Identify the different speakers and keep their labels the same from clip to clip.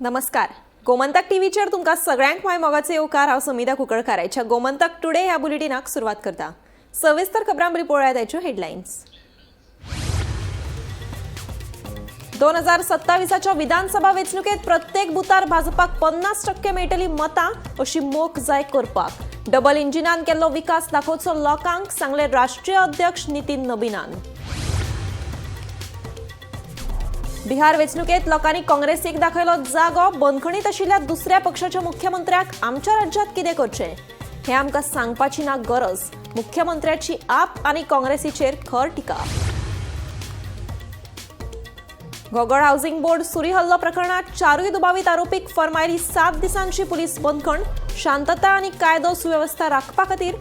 Speaker 1: नमस्कार, गोमंतक टीव्हीचेर तुमकां सगळ्यांक माय मोगाचे येवकार. हांव समिता कुंकळकार. आयच्या गोमंतक टुडे ह्या बुलेटिनाक सुरवात करता. सविस्तर खबरां पळोवया आयच्यो हेडलायन्स. 2027च्या विधानसभा वेंचणुकेत प्रत्येक बुथार भाजपाक 50% मेळटली मतां अशी मोख जाय करपाक. डबल इंजिनान केल्लो विकास दाखोवचो लोकांक, सांगले राष्ट्रीय अध्यक्ष नितीन नबीनान. बिहार वेंचणुकेत लोकांनी काँग्रेसीक दाखयलो जागो. बंदखणीत आशिल्ल्या दुसऱ्या पक्षाच्या मुख्यमंत्र्याक आमच्या राज्यात कितें करचें हें आमकां सांगपाची ना गरज, मुख्यमंत्र्याची आप आनी काँग्रेसीचेर खर टिका. घोगळ हाऊसिंग बोर्ड सुरी हल्लो प्रकरणात चारूय दुबावीत आरोपीक फर्मायली 7 दिसांची पुलीस बंदखण. शांतता आनी कायदो सुवेवस्था राखपा खातीर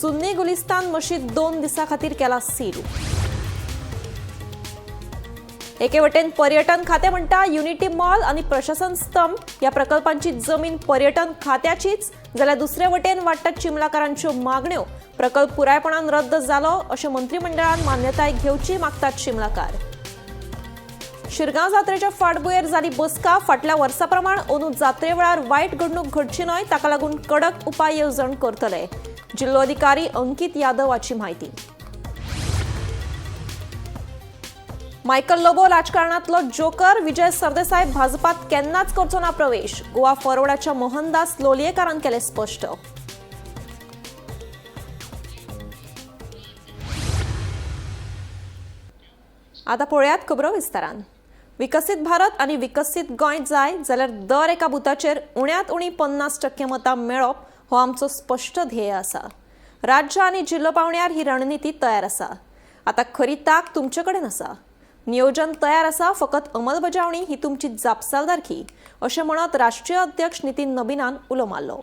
Speaker 1: सुन्नी गुलिस्तान मशीद 2 दिसां खातीर केला सील. एके वटेन पर्यटन खातें म्हणटा युनिटी मॉल आनी प्रशासन स्तंभ ह्या प्रकल्पांची जमीन पर्यटन खात्याचीच, जाल्यार दुसरे वटेन वाडटात चिमलाकारांच्यो मागण्यो. प्रकल्प पुरायपणान रद्द जालो अशें मंत्रिमंडळान मान्यताय घेवची मागतात चिमलाकार. शिरगांव जात्रेच्या फाटभुंयेर जाली बसका. फाटल्या वर्सा प्रमाण अंदू जात्रे वेळार वायट घडणूक घडची न्हय ताका लागून कडक उपाय येवजण करतले, जिल्लोधिकारी अंकित यादव हाची म्हायती. मायकल लोबो राजकारणातलो जोकर, विजय सरदेसाय भाजपात केन्नाच करचो ना प्रवेश, गोवा फॉरवर्डाच्या मोहनदास लोलयेकारान केलें स्पश्ट. आता पळयात खबरो विस्तारान. विकसीत भारत आनी विकसीत गोंय जाय जाल्यार दर एका बुथाचेर उण्यांत उणी 50% मतां मेळप हो आमचो स्पश्ट ध्येय आसा. राज्य आनी जिल्लो पावंड्यार ही रणनिती तयार आसा. आता खरी ताक तुमचे कडेन आसा. नियोजन तयार आसा, फकत अंमलबजावणी ही तुमची जापसालदारकी, अशें म्हणत राष्ट्रीय अध्यक्ष नितीन नबीनान उलो मारलो.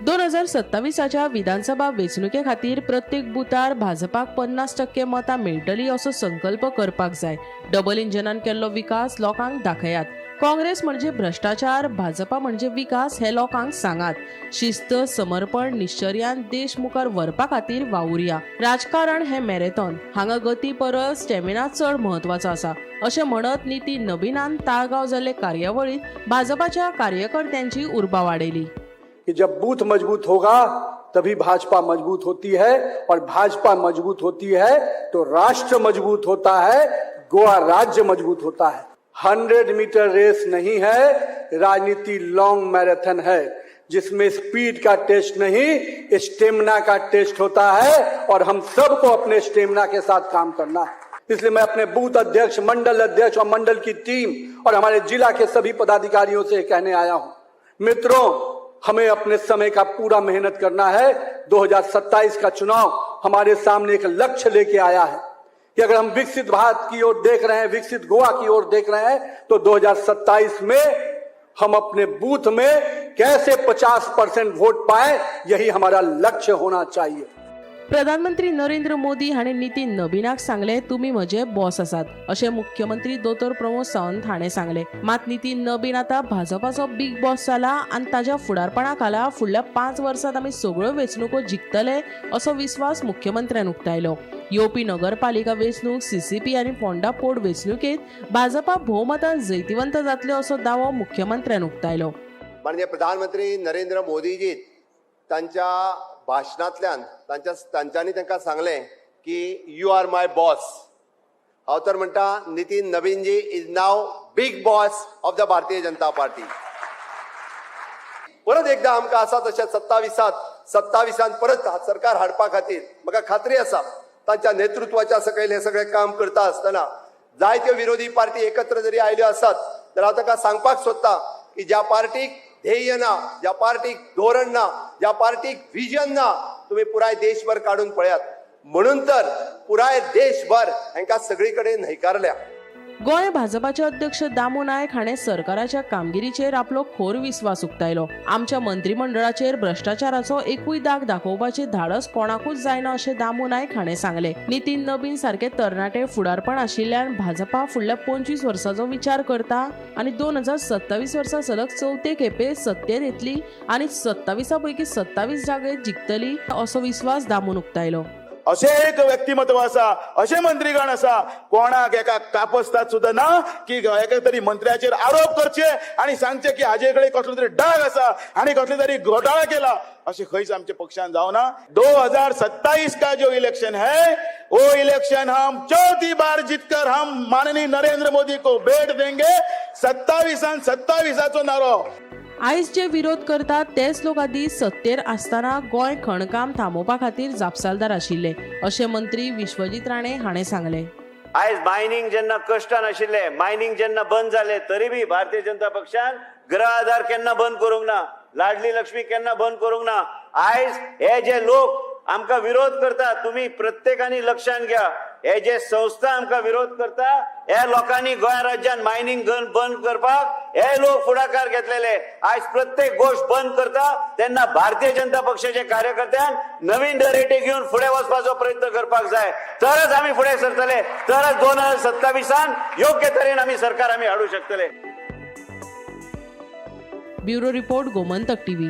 Speaker 2: 2027च्या विधानसभा वेंचणुके खातीर प्रत्येक बुथार भाजपाक 50% मतां मेळटली असो संकल्प करपाक जाय. डबल इंजनान केल्लो विकास लोकांक दाखयात. काँग्रेस म्हणजे भ्रष्टाचार, भाजपा म्हणजे विकास हे लोकांक सांगात. शिस्त, समर्पण, निश्चर्यान देश मुखार व्हरपा खातीर वावुरया. राजकारण हे मॅरेथॉन, हांगा गती परस स्टॅमिना चड म्हत्वाचो आसा, अशें म्हणत नितीन नबीनान ताळगांव जाल्ले कार्यावळींत भाजपाच्या कार्यकर्त्यांची उर्बा वाडयली.
Speaker 3: कि जब बूथ मजबूत होगा तभी भाजपा मजबूत होती है और भाजपा मजबूत होती है तो राष्ट्र मजबूत होता है, गोवा राज्य मजबूत होता है. 100 मीटर रेस नहीं है, राजनीति लॉन्ग मैराथन है, जिसमें स्पीड का टेस्ट नहीं, स्टेमिना का टेस्ट होता है और हम सबको अपने स्टेमिना के साथ काम करना है. इसलिए मैं अपने बूथ अध्यक्ष, मंडल अध्यक्ष और मंडल की टीम और हमारे जिला के सभी पदाधिकारियों से कहने आया हूं, मित्रों, हमें अपने समय का पूरा मेहनत करना है. 2027 का चुनाव हमारे सामने एक लक्ष्य लेके आया है कि अगर हम विकसित भारत की ओर देख रहे हैं, विकसित गोवा की ओर देख रहे हैं, तो 2027 में हम अपने बूथ में कैसे 50% वोट पाए, यही हमारा लक्ष्य होना चाहिए.
Speaker 2: प्रधानमंत्री नरेंद्र मोदी हाणें नितीन नबीनाक सांगलें, तुमी म्हजे बॉस आसात, अशें मुख्यमंत्री दोतोर प्रमोद सावंत हाणें सांगलें. मात नितीन नबीन आतां भाजपाचो बीग बॉस जाला आनी ताज्या फुडारपणा खाला फुडल्या 5 वर्सांत आमी सगळ्यो वेंचणुको जिखतले असो विस्वास मुख्यमंत्र्यान उक्तायलो. येवपी नगरपालिका वेंचणूक, सीसीपी आनी फोंडा पोट वेंचणुकेंत भाजपा भोवमतान जैतिवंत जातले असो दावो मुख्यमंत्र्यान उक्तायलो.
Speaker 4: माननीय प्रधानमंत्री नरेंद्र मोदीजी तांच्या भाशणांतल्यान तांच्यांनी तांकां सांगलें की you are my boss. हांव तर म्हणटा, Nitin नबीनजी is now big boss of the Bharatiya Janata Party. परत एकदा आमकां आसा तशें 27 27 परत सरकार हाडपा खातीर म्हाका खात्री आसा, तांच्या नेतृत्वाच्या सकयल हें सगळें काम करता आसतना जायत्यो विरोधी पार्टी एकत्र जरी आयल्यो आसात तर हांव तांकां सांगपाक सोदता की ज्या पार्टीक ध्येय ना, ज्या पार्टीक धोरण ना, ज्या पार्टीक विजन ना, तुम्ही पुराय देशभर काडून पळयात. म्हणून तर पुराय देशभर हांकां सगळी कडेन न्हयकारल्या.
Speaker 2: गोंय भाजपाचे अध्यक्ष दामू नायक हाणें सरकाराच्या कामगिरीचेर आपलो खोर विस्वास उक्तायलो. आमच्या मंत्रिमंडळाचेर भ्रष्टाचाराचो एकूय दाग दाखोवपाचे धाडस कोणाकूच जायना अशें दामू नायक हाणें सांगलें. नितीन नबीन सारके तरणाटे फुडारपण आशिल्ल्यान भाजपा फुडल्या 25 वर्सांचो विचार करता आनी 2027 वर्सा सलग चवथे खेपे सत्तेर येतली आनी 27 पैकी 27 जागे जिखतली असो विस्वास दामून उक्तायलो.
Speaker 5: अशें एक व्यक्तिमत्व आसा, अशें मंत्रीगण आसा, कोणाक एका कापस्तात सुद्दां ना की एका तरी मंत्र्याचेर आरोप करचे आनी सांगचे की हाजे कडेन कसलो तरी डाग आसा आनी कसलो तरी घोटाळा केला, अशें खंयच आमच्या पक्षान जावना. 2027 का जो इलेक्शन है वो इलेक्शन हम चौथी बार जीतकर हम माननीय नरेंद्र मोदी को भेट देंगे. 27 27 नारो.
Speaker 2: आयज जे विरोध करतात तेच लोक आदी सत्तेर आसतना गोंय खणकाम थांबोवपा खातीर जापसालदार आशिल्ले अशें मंत्री विश्वजीत राणे हाणें सांगलें.
Speaker 6: आयज मायनिंग जेन्ना कश्टान आशिल्ले, मायनिंग जेन्ना बंद जाले तरी बी भारतीय जनता पक्षान गृह आधार केन्ना बंद करूंक ना, लाडली लक्ष्मी केन्ना बंद करूंक ना. आयज हे जे लोक आमकां विरोध करता, तुम्ही प्रत्येकानी लक्षात घ्या, हे जे संस्था आमकां विरोध करता हे लोकांनी गोंय राज्यान मायनिंग गन बंद करपाक हे लोक फुडाकार घेतलेले. आयज प्रत्येक गोष्ट बंद करता तेन्ना भारतीय जनता पक्षाचे कार्यकर्त्यान नवीन नरेटीव घेवन फुडें वचपाचो प्रयत्न करपाक जाय, तरच आमी फुडें सरतले, तरच 2027 योग्य तरेन आमी सरकार आमी हाडूं शकतले.
Speaker 2: Bureau report, Gomantak TV.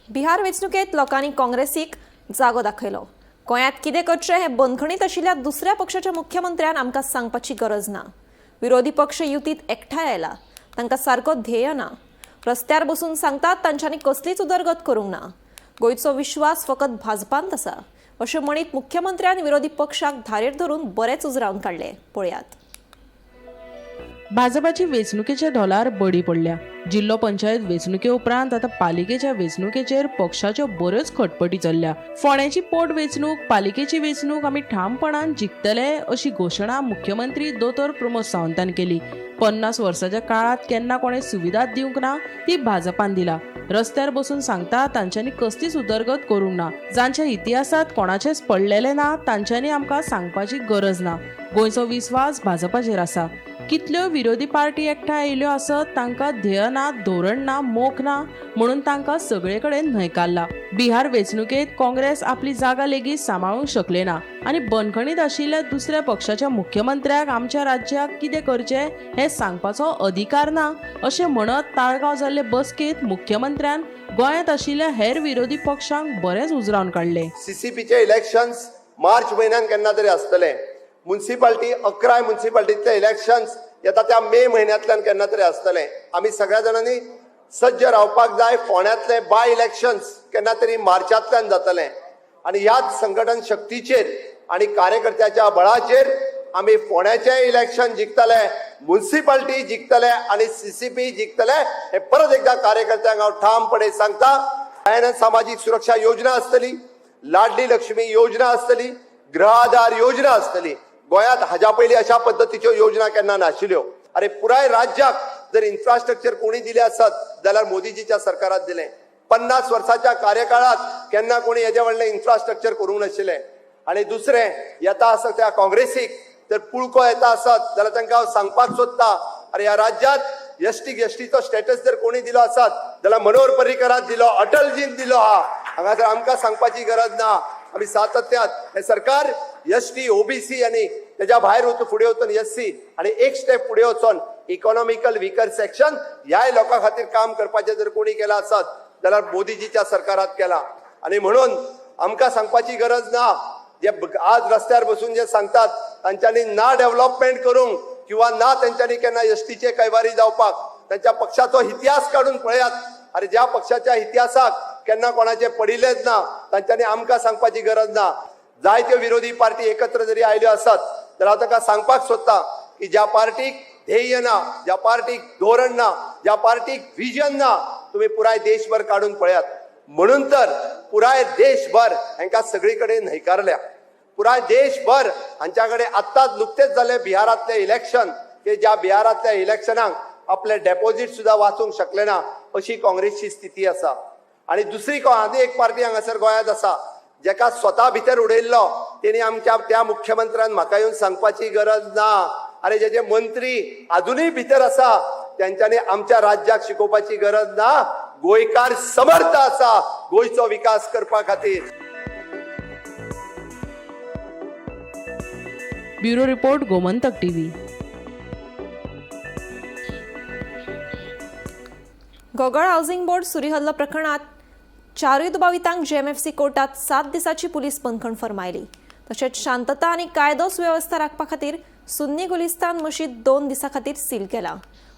Speaker 1: Bihar वेंचणुकेंत लोकांनी काँग्रेसीक जागो दाखयलो. गोंयांत कितें करचें हें बंदखणीत आशिल्ल्या दुसऱ्या पक्षाच्या मुख्यमंत्र्यान आमकां सांगपाची गरज ना. विरोधी पक्ष युतीत एकठांय आयला, तांकां सारको ध्येय ना. रस्त्यार बसून सांगतात तांच्यांनी कसलीच उदरगत करूंक ना. गोंयचो विश्वास फकत भाजपांत आसा अशें म्हणीत मुख्यमंत्र्यान विरोधी पक्षाक धारेर धरून बरेच उजरावन काडले. पळयात.
Speaker 2: भाजपाची वेंचणुकेच्या ढोलार बडी पडल्या. जिल्लो पंचायत वेंचणुके उपरांत आतां पालिकेच्या वेंचणुकेचेर पक्षाच्यो बऱ्योच खटपटी चल्ल्या. फोंड्याची पोट वेंचणूक, पालिकेची वेंचणूक आमी ठामपणान जिखतले अशी घोशणा मुख्यमंत्री दोतोर प्रमोद सावंतान केली. 50 वर्साच्या काळांत केन्ना कोणें सुविधा दिवंक ना ती भाजपान दिला. रस्त्यार बसून सांगता तांच्यांनी कसलीच उदरगत करूंक ना. जांच्या इतिहासांत कोणाचेंच पडलेलें ना तांच्यांनी आमकां सांगपाची गरज ना. गोंयचो विस्वास भाजपाचेर आसा. कितल्यो विरोधी पार्टी एकठांय आयिल्ल्यो आसत तांकां ध्येय ना, धोरण ना, मोख ना म्हणून तांकां सगळे कडेन न्हयकारला. बिहार वेंचणुकेंत काँग्रेस आपली जागा लेगीत सांबाळूंक शकले ना आनी बंदखणीत आशिल्ल्या दुसऱ्या पक्षाच्या मुख्यमंत्र्याक आमच्या राज्याक कितें करचें हें सांगपाचो अधिकार ना अशें म्हणत ताळगांव जाल्ले बसकेंत मुख्यमंत्र्यान गोंयांत आशिल्ल्या हेर विरोधी पक्षांक बरेंच उजरावन काडले.
Speaker 4: सीसीपीचे इलेक्शन्स मार्च म्हयन्यान केन्ना तरी आसतले. मुन्सिपाल्टी 11 मुन्सिपाल्टीतले इलेक्शन्स येता त्या मे म्हयन्यांतल्यान केन्ना तरी आसतले. आमी सगळ्या जाणांनी सज्ज रावपाक जाय. फोंड्यांतले बाय इलेक्शन्स केन्ना तरी मार्चांतल्यान जातले आनी ह्याच संघटन शक्तीचेर आनी कार्यकर्त्याच्या बळाचेर आमी फोंड्याचें इलेक्शन जिखतले, मुन्सिपाल्टी जिखतले आनी सीसीपी जिखतले हे परत एकदा कार्यकर्त्यांक हांव ठामपणे सांगता. सामाजीक सुरक्षा योजना आसतली, लाडली लक्ष्मी योजना आसतली, गृह आधार योजना आसतली. गोंयांत हाज्या पयलीं अशा पद्दतीच्यो योजना केन्ना नाशिल्ल्यो. अरे पुराय राज्याक जर इन्फ्रास्ट्रक्चर कोणी दिलें आसत जाल्यार मोदीजीच्या सरकारात दिलें. 50 वर्साच्या कार्यकाळात केन्ना कोणी हेजे व्हडलें इन्फ्रास्ट्रक्चर करूंक नाशिल्लें. आनी दुसरें येता आसत त्या काँग्रेसीक जर पुळको येता आसत जाल्यार तांकां हांव सांगपाक सोदता, अरे ह्या राज्यात एसटीचो स्टेटस जर कोणी दिलो आसत जाल्यार मनोहर पर्रीकरान दिलो, अटलजीन दिलो. हा हांगासर आमकां सांगपाची गरज ना. आमी सातत्यात हे सरकार एसटी ओबीसी आनी तेज्या भायर वचून फुडें वचून एससी आनी एक स्टेप फुडें वचून इकॉनॉमिकल विकर सेक्शन ह्याय लोकां खातीर काम करपाचें जर कोणी केलां आसत जाल्यार मोदीजीच्या सरकारात केलां. आनी म्हणून आमकां सांगपाची गरज ना. जे आज रस्त्यार बसून जे सांगतात तांच्यांनी ना डेव्हलपमेंट करूंक किंवा ना तेंच्यांनी केन्ना एसटीचे कैवारी जावपाक तांच्या पक्षाचो इतिहास काडून पळयात. अरे ज्या पक्षाच्या इतिहासाक केन्ना कोणाचे पडिल्लेच ना तांच्यांनी आमकां सांगपाची गरज ना. जायत्यो विरोधी पार्टी एकत्र जरी आयल्यो आसत जाल्यार हांव तांकां सांगपाक सोदता की ज्या पार्टीक ध्येय ना, ज्या पार्टीक धोरण ना, ज्या पार्टीक विजन ना, तुमी पुराय देशभर काडून पळयात. म्हणून तर पुराय देशभर हांकां सगळी कडेन न्हयकारल्या. पुराय देशभर हांच्या कडेन आत्ताच नुकतेच जाले बिहारांतले इलेक्शन, की ज्या बिहारांतल्या इलेक्शनाक आपले डेपॉझीट सुद्दां वाचूंक शकले ना अशी काँग्रेसची स्थिती आसा. आनी दुसरी आनी एक पार्टी हांगासर गोंयांत आसा जेका स्वता भितर उडयल्लो तेणी आमच्या त्या मुख्यमंत्र्यान म्हाका येवन सांगपाची गरज ना. अरे जेजे मंत्री अजुनूय भितर आसा तेंच्यांनी आमच्या राज्याक शिकोवपाची गरज ना. गोंयकार समर्थ आसा गोंयचो विकास करपा खातीर.
Speaker 2: Bureau report, Gomantak TV.
Speaker 1: Gogol housing board सुरी हल्लो प्रकरणात चारूय दुबावितांक जेएमएफसी कोर्टात 7 दिसाची पुलीस बंदखण फर्मायली. तशेंच शांतता आनी कायदो सुवेवस्था राखपा खातीर सुन्नी गुलिस्तान मशीद 2 दिसां खातीर सील केला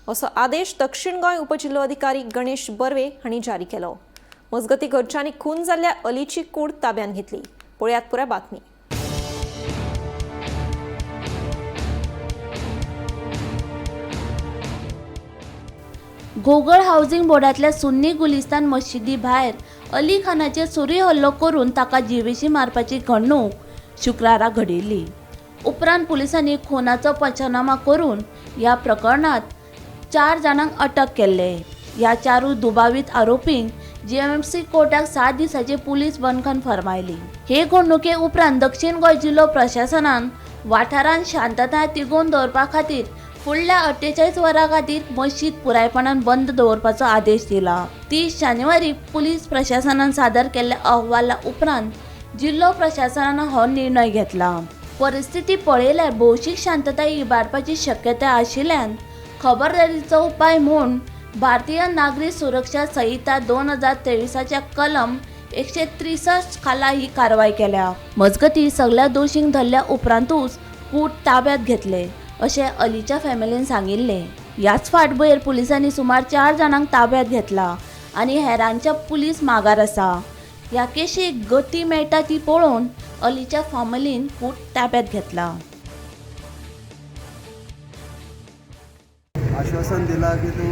Speaker 1: असो आदेश दक्षिण गोंय उपजिल्लोधिकारी गणेश बर्वे हांणी जारी केलो. मजगती घरच्यांनी खून जाल्ल्या अलीची कूड ताब्यांत घेतली. पळयात पुराय बातमी.
Speaker 7: गोगळ हावसिंग बोर्डांतल्या सुन्नी गुलिस्तान मशिदी भायर अली खानाचेर सुरी हल्लो करून ताका जिवेशी मारपाची घडणूक शुक्रारा घडिल्ली. उपरांत पुलिसांनी खुनाचो पंचनामा करून ह्या प्रकरणांत 4 जाणांक अटक केल्ले. ह्या 4 दुबावीत आरोपींक जीएमएफसी कोर्टाक 7 दिसांची पुलीस बंदखण फर्मायली. हे घडणुके उपरांत दक्षिण गोंय जिल्लो प्रशासनान वाठारांत शांतताय तिगोवन दवरपा खातीर फुडल्या 48 वरां खातीर मशीद पुरायपणान बंद दवरपाचो आदेश दिला. 30 जानेवारी पुलीस प्रशासनान सादर केल्ल्या अहवाला उपरांत जिल्लो प्रशासनान हो निर्णय घेतला. परिस्थिती पळयल्यार भौशीक शांतताय इबाडपाची शक्यताय आशिल्ल्यान खबरदारीचो उपाय म्हूण भारतीय नागरी सुरक्षा संहिता 2023च्या कलम 163 खाला ही कारवाय केल्या. मजगती सगळ्या दोशींक धरल्या उपरांतूच कूड ताब्यात घेतले अशें अलीच्या फॅमिलीन सांगिल्लें. ह्याच फाटभुंयेर पुलिसांनी सुमार 4 जाणांक ताब्यात घेतला आनी हेरांच्या पुलीस मागार आसा. ह्या केशीक गती मेळटा ती पळोवन अलीच्या फॅमिलीन कूड ताब्यात घेतला.
Speaker 8: आश्वासन दिला की तूं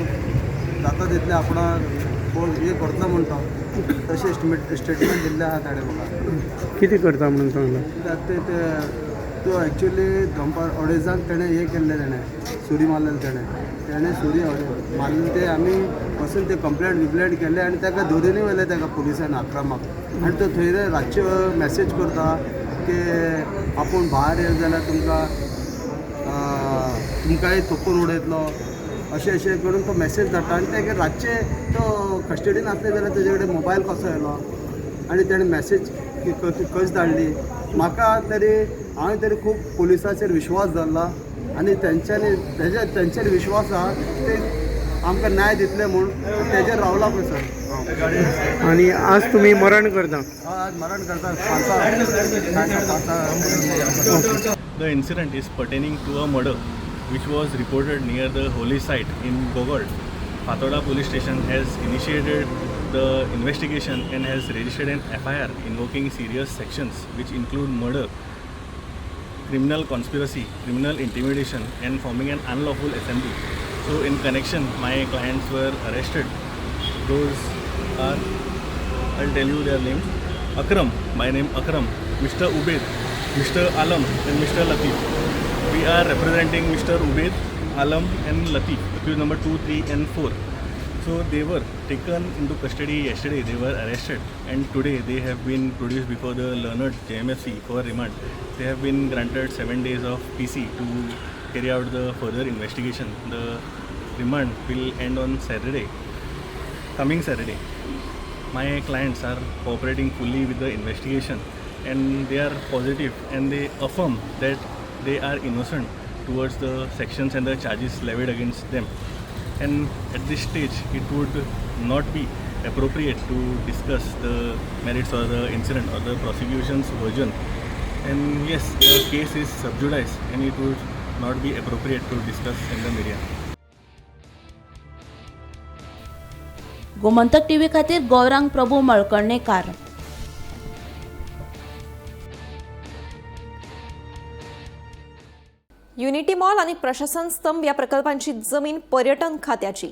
Speaker 8: जाता तितलें आपणाक कोण हें करतलो म्हणटा तशें स्टेटमेंट दिल्लें आहा ताणें म्हाका.
Speaker 9: कितें करता म्हणून सांगलां?
Speaker 8: कित्याक ते तो एक्चुली दनपार 2:30 तेणें हें केल्लें, तेणें सुरी मारलेली, तेणें सुरी मारलेली. ते आमी वचून ते कंप्लेंट बिप्लेंट केले आनी ताका धरुनूय व्हेलें ताका पुलिसान आक्रमाक. आनी तो थंय रातचे मॅसेज करता की आपूण भायर येयलो जाल्यार तुमकां तुमकांय तोपून उडयतलो अशें अशें करून तो मॅसेज धाडटा. आनी तेगे रातचे तो कस्टडीन आसले जाल्यार तेजे कडेन मोबायल कसो येयलो आनी तेणें मॅसेज कशी धाडली. म्हाका तरी हांवें तरी खूब पुलिसाचेर विश्वास दवरला आनी तेंच्यांनी तेंचेर विश्वास आहा ते आमकां न्याय दितले म्हूण तेजेर रावला पळय सर.
Speaker 9: आनी आज तुमी मरण करता?
Speaker 8: आज मरण करता. 5.
Speaker 10: The incident is pertaining to a murder which was reported near the holy site in Gogol. Fatorda police station has initiated the investigation and has registered an FIR invoking serious sections which include murder, criminal conspiracy, criminal intimidation and forming an unlawful assembly. So in connection, my clients were arrested. Those are, I'll tell you their names. Akram, my name Akram, Mr. Ubaid, Mr. Alam and Mr. Latif. We are representing Mr. Ubaid, Alam and Latif, accused number 2, 3 and 4. So they were taken into custody yesterday, they were arrested and today they have been produced before the learned JMFC for remand. They have been granted 7 days of PC to carry out the further investigation. The remand will end on Saturday, coming Saturday. My clients are cooperating fully with the investigation and they are positive and they affirm that they are innocent towards the sections and the charges levied against them. And at this stage, it would not be appropriate to discuss the merits or the incident or the prosecution's version. And yes, the case is sub judice and it would not be appropriate to discuss in the media.
Speaker 7: Gomantak TV खातीर Gaurang Prabhu Malkarnekar.
Speaker 1: Unity mall आणि प्रशासन स्तंभ या प्रकल्पांची जमीन पर्यटन खात्याची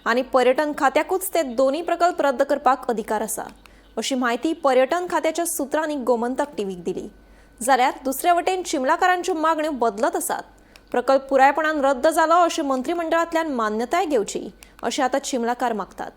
Speaker 1: आणि पर्यटन खात्याकूच ते दोन्ही प्रकल्प रद्द करपाक अधिकार आसा अशी म्हायती पर्यटन खात्याच्या सूत्रांनी गोमंतक टीव्हीक दिली. जाल्यार दुसऱ्या वटेन चिमलाकारांच्यो मागण्यो बदलत आसात. प्रकल्प पुरायपणान रद्द जालो अशें मंत्रिमंडळांतल्यान मान्यताय घेवची अशें आतां चिमलाकार मागतात.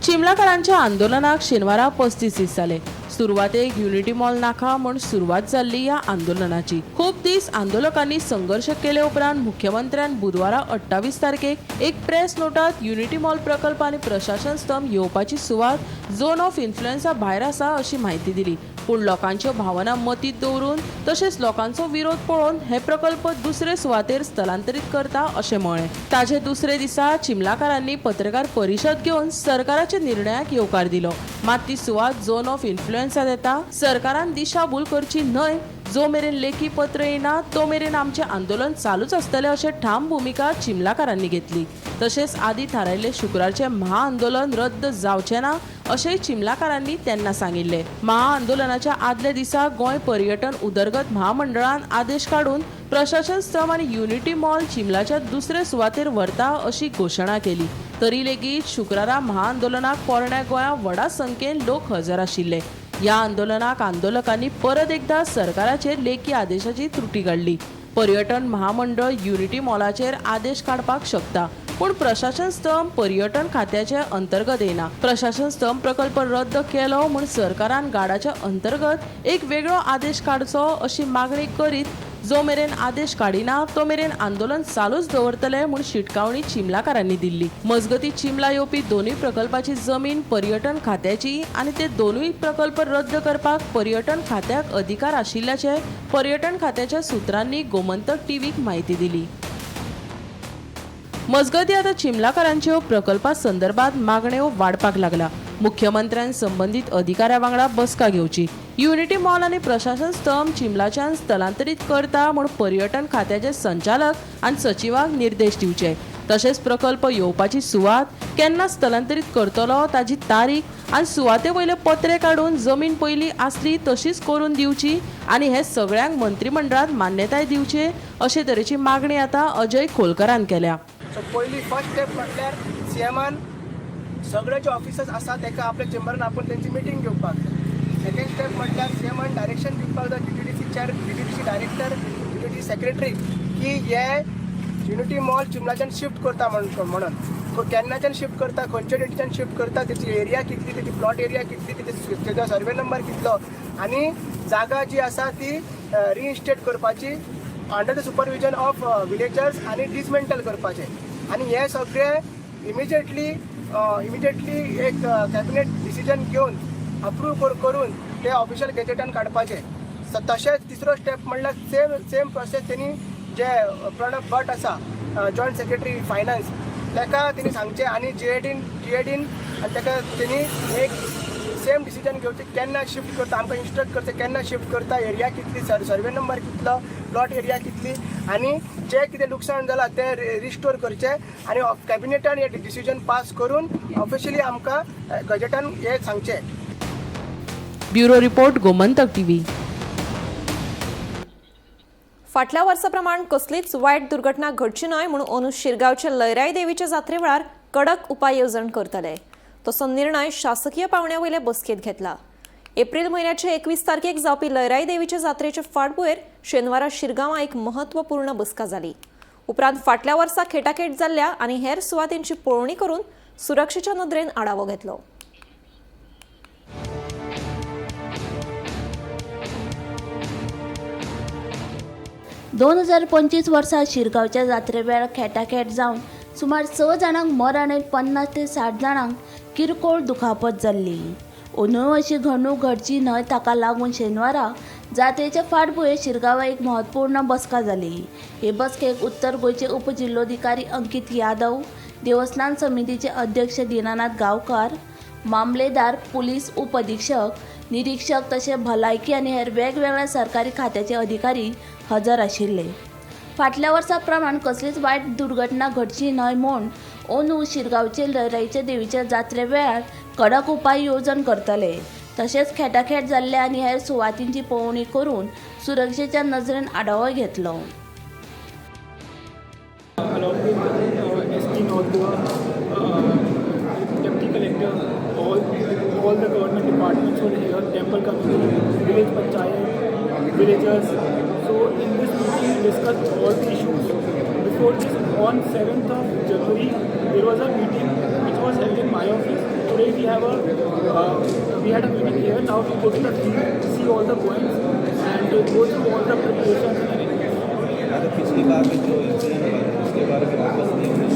Speaker 2: चिमलाकारांच्या आंदोलनाक शेनवारा 35 दीस जाले. सुरवातेक युनिटी मॉल नाका म्हूण सुरवात जाल्ली ह्या आंदोलनाची. खूब दीस आंदोलकांनी संघर्श केले उपरांत मुख्यमंत्र्यान बुधवारा 28 तारखेक एक प्रेस नोटात युनिटी मॉल प्रकल्प आनी प्रशासन स्तंभ येवपाची सुवात झोन ऑफ इन्फ्लुएन्सा भायर आसा अशी म्हायती दिली. पूण लोकांच्यो भावना मतींत दवरून तशेंच लोकांचो विरोध पळोवन हे प्रकल्प दुसरे सुवातेर स्थलांतरीत करता अशें म्हळें. ताजे दुसरे दिसा चिमलाकारांनी पत्रकार परिशद घेवन सरकाराच्या निर्णयाक येवकार दिलो. मात ती सुवात झोन ऑफ इन्फ्लुएन्सात येता, सरकारान दिशाभूल करची न्हय, जो मेरेन लेखी पत्र येना तो मेरेन आमचें आंदोलन चालूच आसतलें अशें ठाम भुमिका चिमलाकारांनी घेतली. तशेंच आदी थारायल्ले शुक्रारचें महाआंदोलन रद्द जावचें ना अशेंय चिमलाकारांनी तेन्ना सांगिल्लें. महाआंदोलनाच्या आदल्या दिसा गोंय पर्यटन उदरगत महामंडळान आदेश काडून प्रशासन स्तंभ आनी युनिटी मॉल चिमलाच्या दुसरे सुवातेर व्हरता अशी घोशणा केली. तरी लेगीत शुक्रारा महाआंदोलनाक पोरण्या गोंया व्हडा संख्येन लोक हजर आशिल्ले. ह्या आंदोलनाक आंदोलकांनी परत एकदा सरकाराचेर लेखी आदेशाची त्रुटी काडली. पर्यटन महामंडळ युनिटी मॉलाचेर आदेश काडपाक शकता, पूण प्रशासन स्तंभ पर्यटन खात्याचे अंतर्गत येना. प्रशासन स्तंभ प्रकल्प रद्द केलो म्हूण सरकारान गार्डाच्या अंतर्गत एक वेगळो आदेश काडचो अशी मागणी करीत जो मेरेन आदेश काडिना तो मेरेन आंदोलन चालूच दवरतले म्हूण शिटकावणी चिमलाकारांनी दिल्ली. मजगती चिमला येवपी दोनूय प्रकल्पाची जमीन पर्यटन खात्याची आनी ते दोनूय प्रकल्प रद्द करपाक पर्यटन खात्याक अधिकार आशिल्ल्याचे पर्यटन खात्याच्या सुत्रांनी गोमंतक टीव्हीक म्हायती दिली. मजगती आतां चिमलाकारांच्यो प्रकल्पा संदर्भात मागण्यो वाडपाक लागला. मुख्यमंत्र्यान संबंदीत अधिकाऱ्या वांगडा बसका घेवची, युनिटी मॉल आनी प्रशासन स्तंभ चिमलाच्यान स्थलांतरीत करता म्हूण पर्यटन खात्याचे संचालक आनी सचिवांक निर्देश दिवचे. तशेंच प्रकल्प येवपाची सुवात केन्ना स्थलांतरीत करतलो ताजी तारीख आनी सुवाते वयले पत्रे काडून जमीन पयलीं आसली तशीच करून दिवची आनी हे सगळ्यांक मंत्रिमंडळांत मान्यताय दिवचे अशे तरेची मागणी आतां अजय खोलकरान केल्या.
Speaker 11: सो पयली फर्स्ट स्टेप म्हटल्यार सीएमान सगळे जे ऑफिसर्स आसा ताका आपल्या चेंबरान आपोवन तेंची मिटींग घेवपाक जाय. सेकंड स्टेप म्हटल्यार सीएमान डायरेक्शन दिवपाक जाय GTDC chair, GTDC director, GTDC secretary की हे युनिटी मॉल चिमलाच्यान शिफ्ट करता म्हणून केन्नाच्यान शिफ्ट करता, खंयच्या डेटीच्यान शिफ्ट करता, तेची एरिया कितली, तेची प्लॉट एरिया कितली, तेजो सर्वे नंबर कितलो आनी जागा जी आसा ती रिइन्स्टेट करपाची under the supervision of villagers आनी डिसमेंटल करपाचें. आनी हे सगळे इमिजिएटली एक कॅबिनेट डिसिजन घेवन अप्रूव करून ते ऑफिशियल गॅजेटान काडपाचें. तशेंच तिसरो स्टेप म्हणल्यार सेम प्रोसेस तेणी जे प्रणब भट आसा जॉयंट सेक्रेटरी फायनान्स ताका तेणी सांगचें आनी जीएडीन आनी ताका तेणी एक सेम डिसिजन घेवचें केन्ना शिफ्ट करता, आमकां इन्स्ट्रक्ट करचें केन्ना शिफ्ट करता, एरिया कितली, सर्वे नंबर कितलो, प्लॉट एरिया कितली आनी जें कितें लुकसाण जालां तें रिस्टोर करचें आनी कॅबिनेटान हें डिसिजन पास करून ऑफिशियली आमकां गजेटान हें सांगचें.
Speaker 2: Bureau report, Gomantak TV.
Speaker 1: फाटल्या वर्सा प्रमाण कसलीच वायट दुर्घटना घडची न्हय म्हणून अंदू शिरगांवचे लयराई देवीच्या जात्रे वेळार कडक उपाय येवजण करतले तसो निर्णय शासकीय पावंड्या वयले बसकेंत घेतला. एप्रिल म्हयन्याचे 21 तारखेक जावपी लयराई देवीचे जात्रेचे फाटभुंयेर शेनवारा शिरगांवां एक महत्वपूर्ण बसका जाली. उपरांत फाटल्या वर्सा खेटाखेट जाल्ल्या आनी हेर सुवातींची पळोवणी करून सुरक्षेच्या नदरेन आढावो घेतलो.
Speaker 7: दोन 2025 वर्सा शिरगांवच्या जात्रे वेळार खेटाखेट जावन सुमार 6 जाणांक मरण आनी 50 ते 60 जाणांक किरकोळ दुखापत जाल्ली. अंदूय अशी घडणूक घडची न्हय ताका लागून शेनवारा जात्रेच्या फाटभुंयेर शिरगांवां एक म्हत्वपूर्ण बसका जाली. हे बसकेक उत्तर गोंयचे उपजिल्लोधिकारी अंकित यादव, देवस्थान समितीचे अध्यक्ष दीनानाथ गांवकार, मामलेदार, पुलीस उपअधिक्षक, निरीक्षक तशें भलायकी आनी हेर वेगवेगळ्या सरकारी खात्याचे अधिकारी हजर आशिल्ले. फाटल्या वर्सा प्रमाण कसलीच वायट दुर्घटना घडची न्हय म्हूण अंदू शिरगांवचे लयराईच्या देवीच्या जात्रे वेळार कडक उपाय येवजण करतले. तशेंच खेटाखेट जाल्ल्या आनी हेर सुवातींची पळोवणी करून सुरक्षेच्या नजरेन आढावो घेतलो.
Speaker 12: All the government departments were here, temple committee, village panchayat, villagers. So in this meeting we discussed all the issues. Before this, on 7th of January, there was a meeting which was held in my office. Today we have we had a meeting here. Now we go to the field, see all the points and go through all the preparations and arrangements.
Speaker 13: पिछली bar में जो incident हुआ उसके बारे में वापस नहीं होने।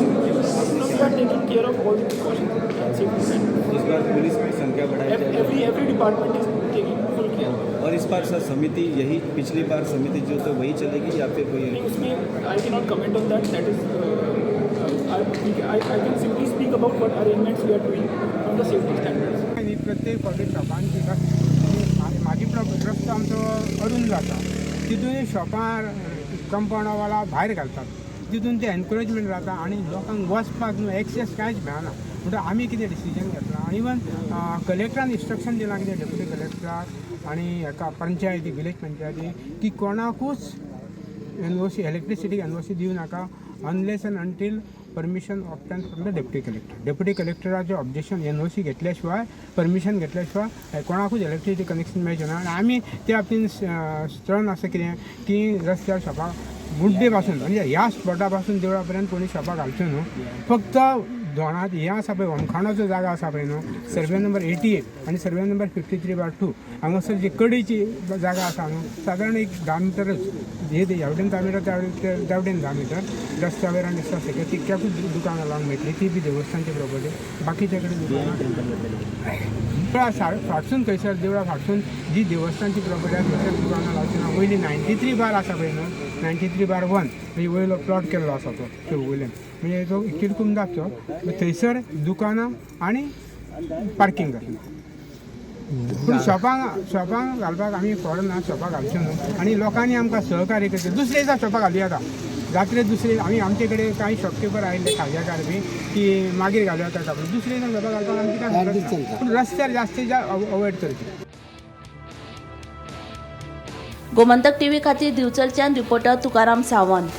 Speaker 12: We are taking care of all the precautions and safety.
Speaker 13: इस बार पुलिस की संख्या बढ़ाई जाएगी।
Speaker 12: Every department is taking full
Speaker 13: किया। और इस बार सर समिति यही पिछली बार समिति जो तो वही चलेगी या फिर कोई?
Speaker 12: नहीं, उसमें I can not comment on that. That is I can simply speak about what arrangements we are doing from the safety standards.
Speaker 9: आनी प्रत्येक फावटी शॉपांची म्हाजी रस्तो आमचो अरून जाता, तितून शॉपां कंपाउंडा भायर घालतात, तितून ते एनक्रोचमेंट जाता आनी लोकांक वचपाक न्हू एक्सेस कांयच मेळना. म्हणटकच आमी कितें डिसिजन घेतलां आनी इवन कलेक्टरान इन्स्ट्रक्शन दिलां कितें डेप्युटी कलेक्टराक आनी हेका पंचायती विलेज पंचायती की कोणाकूच एनओसी इलेक्ट्रिसिटी एनओसी दिवं नाका unless and until permission obtain from the deputy collector. Deputy कलेक्टराचें objection NOC घेतल्या शिवाय परमिशन घेतल्या शिवाय कोणाकूच इलेक्ट्रिसिटी कनेक्शन मेळचें ना. आनी आमी त्या बाबतीन स्ट्रॉंग आसा कितें की रस्त्यार शॉपां मुड्डे पासून म्हणजे ह्या स्पॉटा पासून देवळा पर्यंत कोणी शॉपां घालच्यो न्हू. फक्त दोणांत हें आसा पळय होमखाणाचो जागा आसा पळय न्हू सर्वे नंबर 88 आनी सर्वे नंबर 53/2 हांगासर जी कडीची जागा आसा न्हू सादारण एक 10 मिटरच हे ह्या वटेन 10 मिटर त्या वटेन 10 मिटर रस्त्या वयर आनी रस्त्या सकयल तितक्याकूच दुकानां लावंक मेळटली, ती बी देवस्थानची प्रॉपर्टी. बाकीच्या कडेन दुकानां देवळा फाटसून थंयसर देवळा फाटसून जी देवस्थानची प्रॉपर्टी आसा थंयसर दुकानां लावची ना. वयली 93 बार आसा पळय न्हू 93/1 म्हणजे वयलो प्लॉट केल्लो आसा तो वयल्यान म्हणजे तो किरकुमदाचो थंयसर दुकानां आनी पार्कींग जातलें. पूण शॉपांक घालपाक आमी फॉर ना, शॉपां घालच्यो न्हू आनी लोकांनी आमकां सहकार्य करचें. दुसरे दिसा शॉपां घालूं येता जात्रे दुसरे आमी आमचे कडेन कांय शॉपकिपर आयिल्ले खाज्याकार बी की मागीर घालूं येता कापड दुसरे दिसा शॉपां घालपाक आमची कांय हरकत ना, पूण रस्त्यार जास्तीत जास्त अवॉयड करचें.
Speaker 7: गोमंतक टीव्ही खातीर दिवचलच्यान reporter Tukaram Sawant.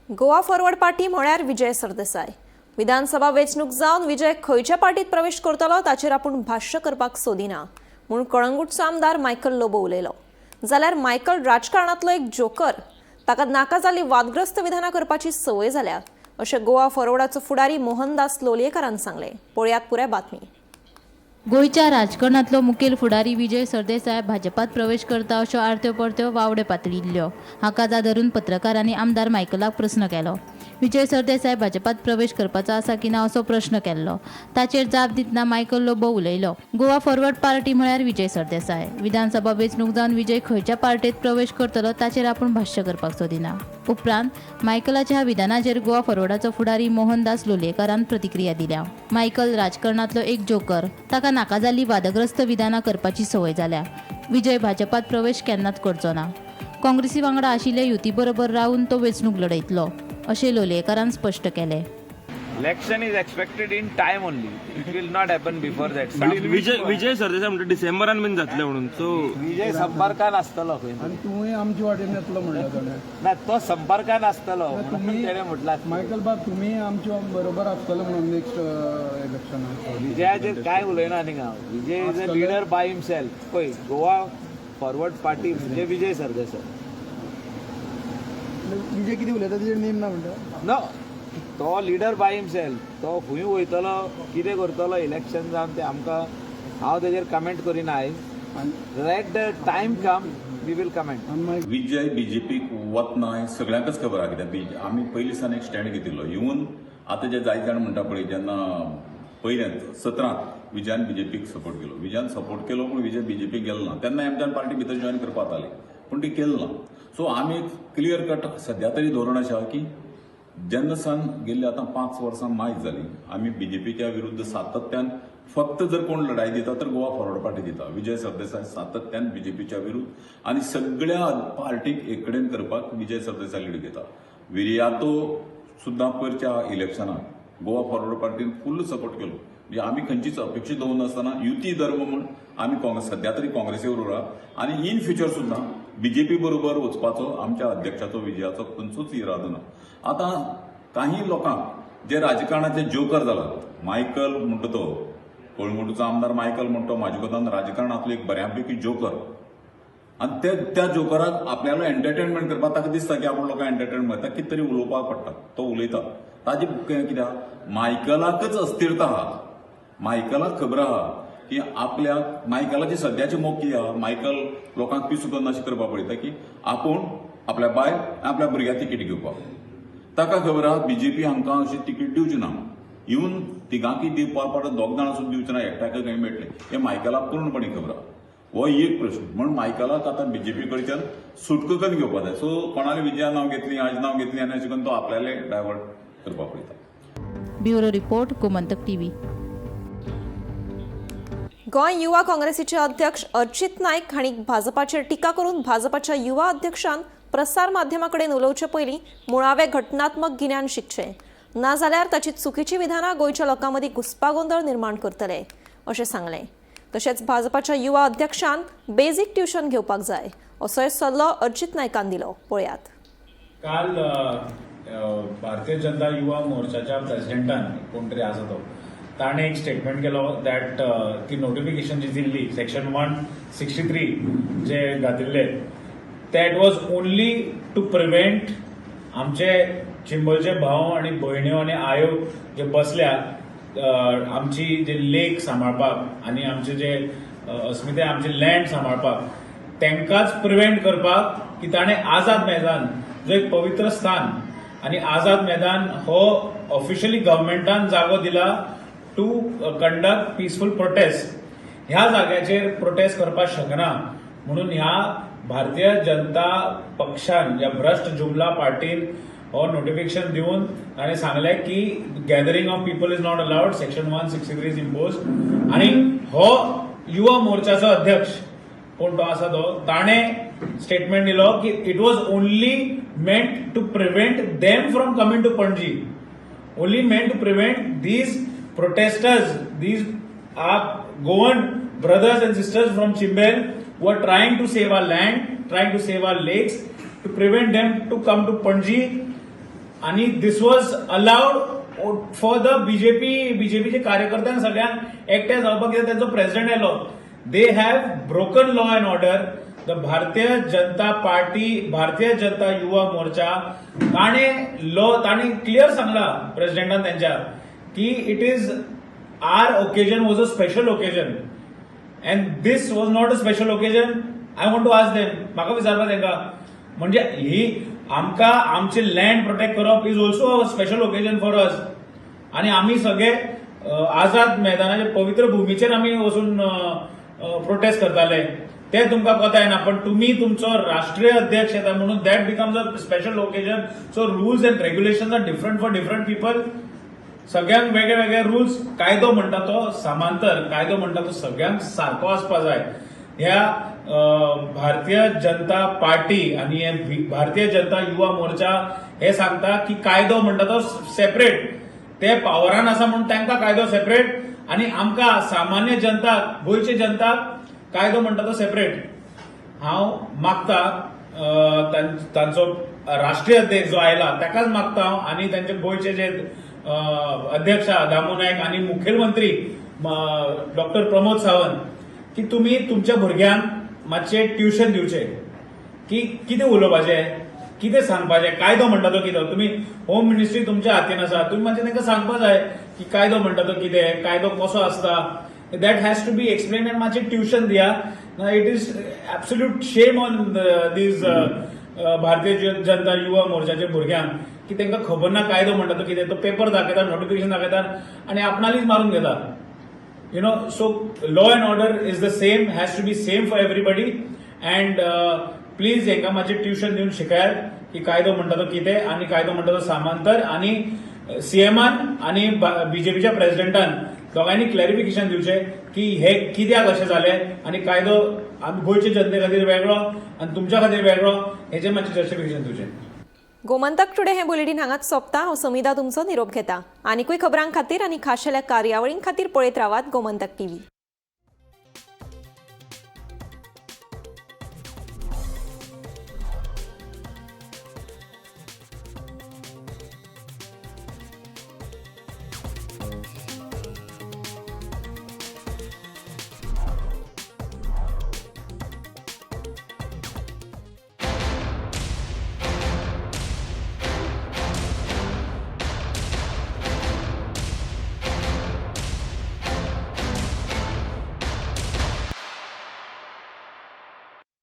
Speaker 1: Goa forward party म्हळ्यार विजय सरदेसाय. विधानसभा वेंचणूक जावन विजय खंयच्या पार्टीत प्रवेश करतलो ताचेर आपूण भाश्य करपाक सोदिना म्हूण कळंगूटचो आमदार मायकल लोबो उलयलो. जाल्यार मायकल राजकारणांतलो एक जोकर, ताका नाका जाल्ली वादग्रस्त विधानां करपाची संवय जाल्या अशें गोवा फॉरवर्डाचो फुडारी मोहनदास लोलयेकारान सांगलें. पळयात पुराय बातमी.
Speaker 14: गोंयच्या राजकारणांतलो मुखेल फुडारी विजय सरदेसाय भाजपात प्रवेश करता अश्यो आरत्यो परत्यो वावड्यो पातळिल्ल्यो. हाका धरून पत्रकारांनी आमदार मायकलाक प्रस्न केलो. विजय सरदेसाय भाजपात प्रवेश करपाचो आसा की ना असो प्रश्न केल्लो. ताचेर जाप दितना मायकल लोबो उलयलो. गोवा फॉरवर्ड पार्टी म्हळ्यार विजय सरदेसाय. विधानसभा वेंचणूक जावन विजय खंयच्या पार्टेत प्रवेश करतलो ताचेर आपूण भाश्य करपाक सोदिना. उपरांत मायकलाच्या ह्या विधानाचेर गोवा फॉरवर्डाचो फुडारी मोहनदास लोलयेकारान प्रतिक्रिया दिल्या. मायकल राजकारणांतलो एक जोकर, ताका नाका जाल्ली वादग्रस्त विधानां करपाची संवय जाल्या. विजय भाजपात प्रवेश केन्नाच करचो ना. काँग्रेसी वांगडा आशिल्ल्या युती बरोबर रावन तो वेंचणूक लढयतलो अशें लोलयेकारान स्पश्ट केलें.
Speaker 15: Election is expected in time only. It will not happen before that.
Speaker 16: Vijay Vijay Sardesai म्हणटा डिसेंबरान बीन जातले म्हणून सो
Speaker 15: विजय संपर्कान आसतलो खंय.
Speaker 17: आनी तुवूय आमचे वाटेन येतलो म्हणलें ताणें.
Speaker 15: ना, तो संपर्कान आसतलो म्हणून तेणें म्हटलां.
Speaker 17: मायकल बाब, तुमी आमच्या बरोबर आसतलो म्हणून नेक्स्ट इलेक्शनाक.
Speaker 15: विजयाचेर कांय उलयना न्ही हांव. Vijay is a leader by himself. पळय, गोवा फॉरवर्ड पार्टी म्हणजे विजय सरदेसाय.
Speaker 17: विजय कितें उलयता तेजेर नेम ना म्हणटा.
Speaker 15: नो, तो लिडर बाय हिमसेल्फ. तो खंय वयतलो, कितें करतलो इलेक्शन जावन तें आमकां, हांव तेजेर कमेंट करिना आयज. Let the time come, we will comment.
Speaker 18: Vijay बीजेपीक वतना हें सगळ्यांकच खबर आहा. कित्याक बीज आमी पयलीं सावन एक स्टँड घेतिल्लो. इवन आतां जे जायते जाण म्हणटा पळय, जेन्ना पयलें 17त विजयान बीजेपीक सपोर्ट केलो, विजयान सपोर्ट केलो पूण विजय बीजेपीक गेलो ना. तेन्ना आमच्यान पार्टी भितर जॉयन करपाक जाताली पूण ती केलें ना. सो आमी एक क्लियर कट सद्या तरी धोरण अशें आहा की जेन्ना सावन गेल्ली आतां 5 वर्सां मायज जाली आमी बीजेपीच्या विरुद्ध सातत्यान, फक्त जर कोण लढाई दिता तर गोवा फॉरवर्ड पार्टी दिता. विजय सरदेसाय सातत्यान बीजेपीच्या विरुद्ध आनी सगळ्या पार्टीक एक कडेन करपाक विजय सरदेसाय लीड घेता. विरियातो सुद्दां पयरच्या इलेक्शनाक गोवा फॉरवर्ड पार्टीन फुल सपोर्ट केलो. म्हणजे आमी खंयचीच अपेक्षा दवरनासतना युती धर्म म्हूण आमी काँग्रेस सद्या तरी काँग्रेसी बरोबर आहा आनी इन फ्युचर सुद्दां बीजेपी बरोबर वचपाचो आमच्या अध्यक्षाचो विजयाचो खंयचोच इरादो ना. आतां काही लोकांक जे राजकारणाचे जोकर जालात, मायकल म्हणटा तो कळंगूटचो आमदार मायकल म्हणटा तो म्हाजे कोतान राजकारणांतलो एक बऱ्या पैकी जोकर आनी ते त्या जोकराक आपल्यालो एंटरटेनमेंट करपाक ताका दिसता की आपूण लोकांक एंटरटेनमेंट ताका कितें तरी उलोवपाक पडटा, तो उलयता. ताजी कित्याक मायकलाकच अस्थिरता आहा. मायकलाक खबर आहा की आपल्याक मायकलाची सद्याची मोख कितें आहा. मायकल लोकांक पिसू करून अशें करपाक पळयता की आपूण आपल्या बायल आपल्या भुरग्याक तिकेट घेवपाक. ताका खबर आहा बीजेपी हांकां अशी तिकीट दिवची ना. इवन तिगांकी दिवपा परत दोग जाणां सुद्दां दिवचे ना, एकट्याक खंय मेळटलें हें मायकलाक पूर्णपणी खबर आहा. हो एक प्रश्न. म्हण मायकलाक आतां बीजेपी कडच्यान सुटका करून घेवपा जाय. सो कोणाले विजया नांव घेतली, हाजें नांव घेतली आनी अशें करून तो आपल्याले डायवर्ट करपाक पळयता.
Speaker 14: Bureau report, Gomantak TV.
Speaker 1: Goa युवा काँग्रेसीचे अध्यक्ष अर्चित नायक हांणी भाजपाचेर टिका करून भाजपाच्या युवा अध्यक्षान प्रसार माध्यमां कडेन उलोवचे पयलीं मुळावें घटनात्मक गिन्यान शिकचें, नाजाल्यार ताची चुकीची विधानां गोंयच्या लोकां मदीं घुस्पागोंदळ निर्माण करतले अशें सांगलें. तशेंच भाजपाच्या युवा अध्यक्षान बेजीक ट्युशन घेवपाक जाय असोय सल्लो अर्चित नायकान दिलो. पळयात.
Speaker 19: काल भारतीय जनता युवा मोर्चाच्या प्रेसिडेंटान, कोण तरी आसा तो, ताणें एक स्टेटमेंट केलो that ती नोटिफिकेशन जी दिल्ली, सेक्शन 163 जे घातिल्ले, that was only to prevent आमचे चिंबलचे भाव आनी भयण्यो आनी आयो जे बसल्या आमची जे लेक सांबाळपाक आनी आमचे जे अस्मिताय, आमचे लँड सांबाळपाक, तांकांच प्रिव्हेंट करपाक की ताणें आझाद मैदान जो एक पवित्र स्थान आनी आझाद मैदान हो ऑफिशियली गव्हर्मेंटान जागो दिला टू कंडक्ट पिसफूल प्रोटेस्ट, ह्या जाग्याचेर प्रोटेस्ट करपाक शकना म्हणून ह्या भारतीय जनता पक्षान, ह्या भ्रश्ट जुमला पार्टीन हो नोटिफिकेशन दिवन ताणें सांगलें की gathering of people is not allowed, section 163 is impose. आनी हो युवा मोर्चाचो अध्यक्ष कोण तो आसा तो, ताणें स्टेटमेंट दिलो की it was only meant to prevent them from coming to Panaji, only meant to prevent these protesters, these our Goan brothers and sisters from Chimbel who are trying to save our land, trying to save our lakes, to prevent them to come to Panji. आणि this was allowed for the BJP. बीजेपीचे कार्यकर्त्यांक सगळ्यांक एकठांय जावपाक, कित्याक तेंचो president आयलो. They have broken law and order. The Bharatiya Janata party, Bharatiya Janata Yuva Morcha, ताणें law, ताणें clear सांगला प्रेसिडेंटान तेंच्या की it is our occasion was a special occasion and this was not a special occasion. I want to ask them, म्हाका विचारपा तेंका, म्हणजे ही आमकां आमचे लँड प्रोटेक्ट करप is also a special occasion for us. आनी आमी सगळे आझाद मैदानाच्या पवित्र भुमीचेर आमी वचून प्रोटेस्ट करताले, ते तुमकां कोता येना, पण तुमी तुमचो राष्ट्रीय अध्यक्ष येता म्हणून that becomes a special occasion. So rules and regulation are different for different people. सगळ्यांक वेगळे वेगळे रुल्स. कायदो म्हणटा तो समांतर, कायदो म्हणटा तो सगळ्यांक सारको आसपा जाय. ह्या भारतीय जनता पार्टी आनी हे भारतीय जनता युवा मोर्चा हे सांगता की कायदो म्हणटा तो सेपरेट, ते पावरान आसा म्हणून तांकां कायदो सेपरेट आनी आमकां सामान्य जनताक, गोंयचे जनताक कायदो म्हणटा तो सेपरेट. हांव मागता तांचो राष्ट्रीय अध्यक्ष जो आयला ताकाच मागता हांव आनी तांचे गोंयचे जे अध्यक्ष आहा दामू नायक आनी मुखेलमंत्री डॉक्टर प्रमोद सावंत की तुमी तुमच्या भुरग्यांक मातशें ट्युशन दिवचें की कितें उलोवपाचें, कितें सांगपाचें, कायदो म्हणटा तो कितें. तुमी होम मिनिस्ट्री तुमच्या हातीन आसा, तुमी मातशें तांकां सांगपा जाय की कायदो म्हणटा तो कितें, कायदो कसो आसता. That has to be explain and मातशें ट्युशन दिया. It is absolute shame on these Bharatiya Janata Yuva मोर्चाच्या भुरग्यांक की तांकां खबर ना कायदो म्हणटा तो कितें. तो पेपर दाखयता, नोटिफिकेशन दाखयता आनी आपणालीच मारून घेता. So law and order is the same, has to be same for everybody. And please हेंका मातशें ट्युशन दिवन शिकयात की कायदो म्हणटा तो कितें आनी कायदो म्हणटा तो समांतर. आनी सीएमान आनी बीजेपीच्या प्रेसिडेंटान दोगांयनी क्लॅरिफिकेशन दिवचें की हे कित्याक अशें जालें आनी कायदो आमी गोंयचे जनते खातीर वेगळो आनी तुमच्या खातीर वेगळो, हेजें मातशें जस्टिफिकेशन दिवचें.
Speaker 1: गोमंतक टुडे हे बुलेटीन हांगाच सोंपता. हांव समिधा तुमचो निरोप घेता. आनिकूय खबरां खातीर आनी खाशेल्या कार्यावळीं खातीर पळयत रावात गोमंतक टीव्ही.